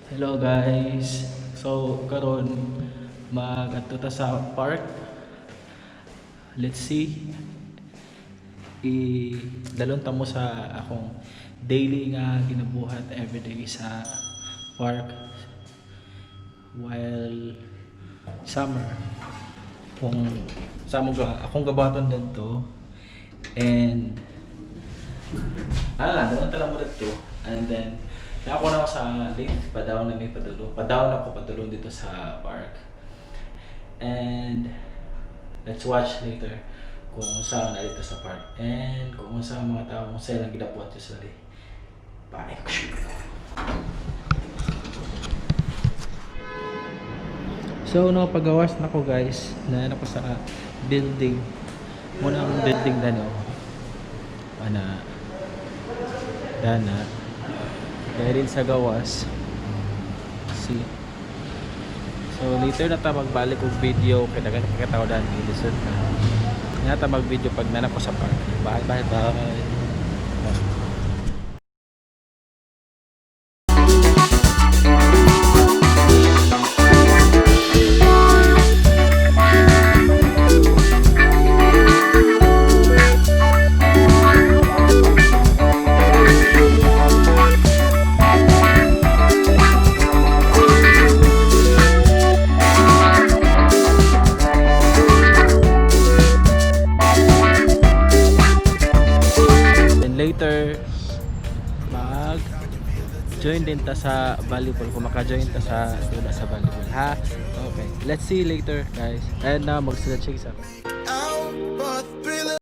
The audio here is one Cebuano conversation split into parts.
Hello guys. So karon magadto ta sa park. Let's see. I dalon ta mo sa akong daily nga ginabuhat everyday sa park while summer. Kung sa mo ga akong gabaton didto and doon ta lang mo didto and then ako na ako sa lift, pa-down na may padulo. Pa-down ako padulong dito sa park. And let's watch later kung saan na dito sa park and kung saan mga tao kung saan ang ginabuhat usually. Bye. So no, pagawas na ko guys, na ako sa building. Muna ang building na no. Ana. Dana. Dahil sa gawas. See. So later na ta magbalik og video kay daghan kay tao dan ilisod na. Na ta mag video pag nana ko sa park. Bye bye bye. Then later mag join din ta sa volleyball kung maka-join ta sa dula sa volleyball, ha. Okay, let's see later guys, and now mag sila chase up. Out, but thriller.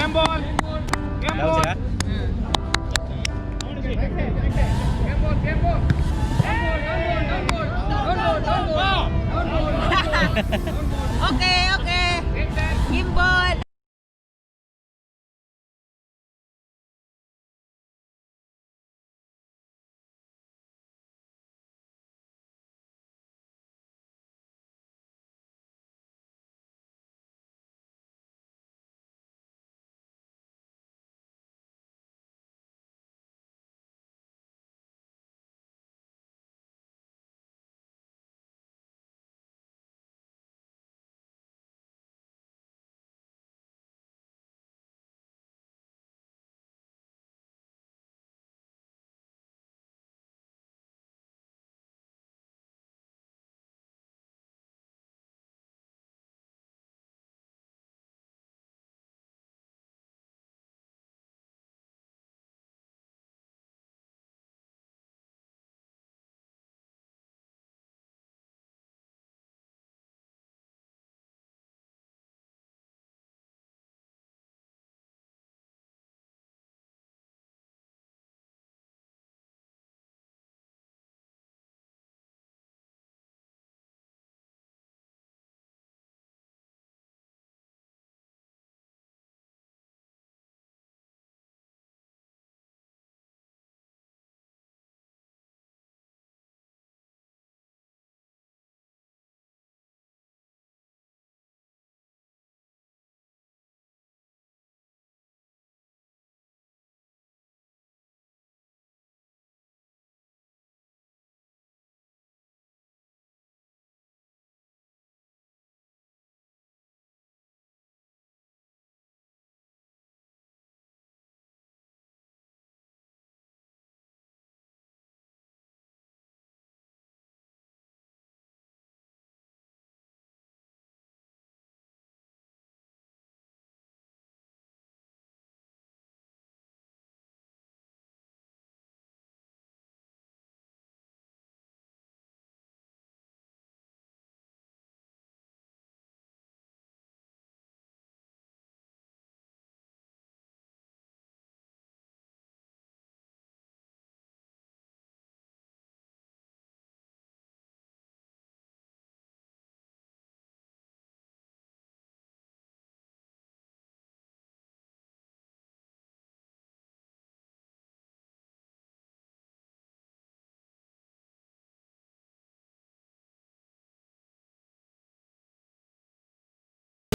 Gamble. Daw sila? Gamble, gamble. Gamble, gamble, gamble. Gamble, gamble. Okay. Gimbal.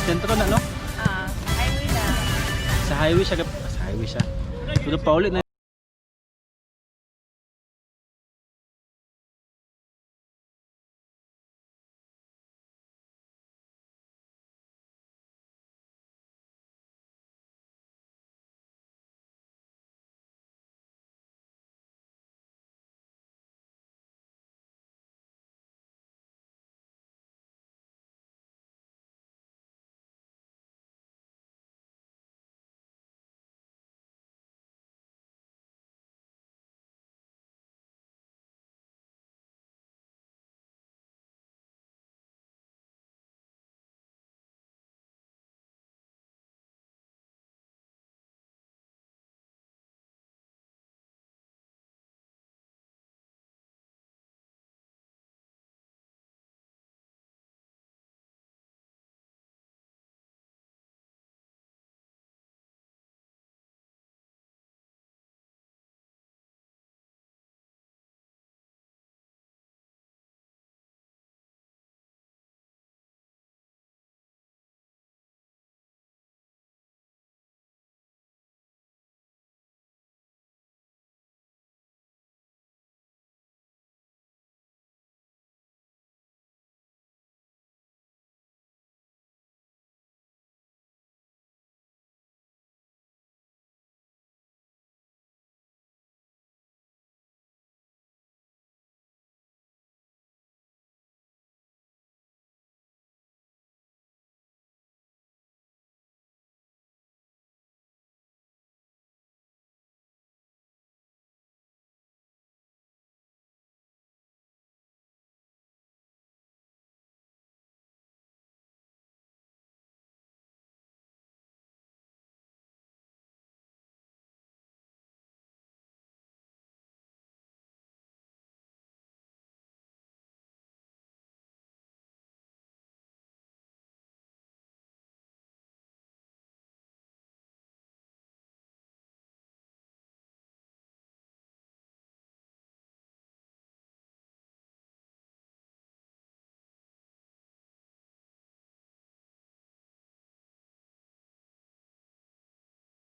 Sentro na, no? Ah, highway na. Sa highway siya. Sa highway siya. Pero paulit na.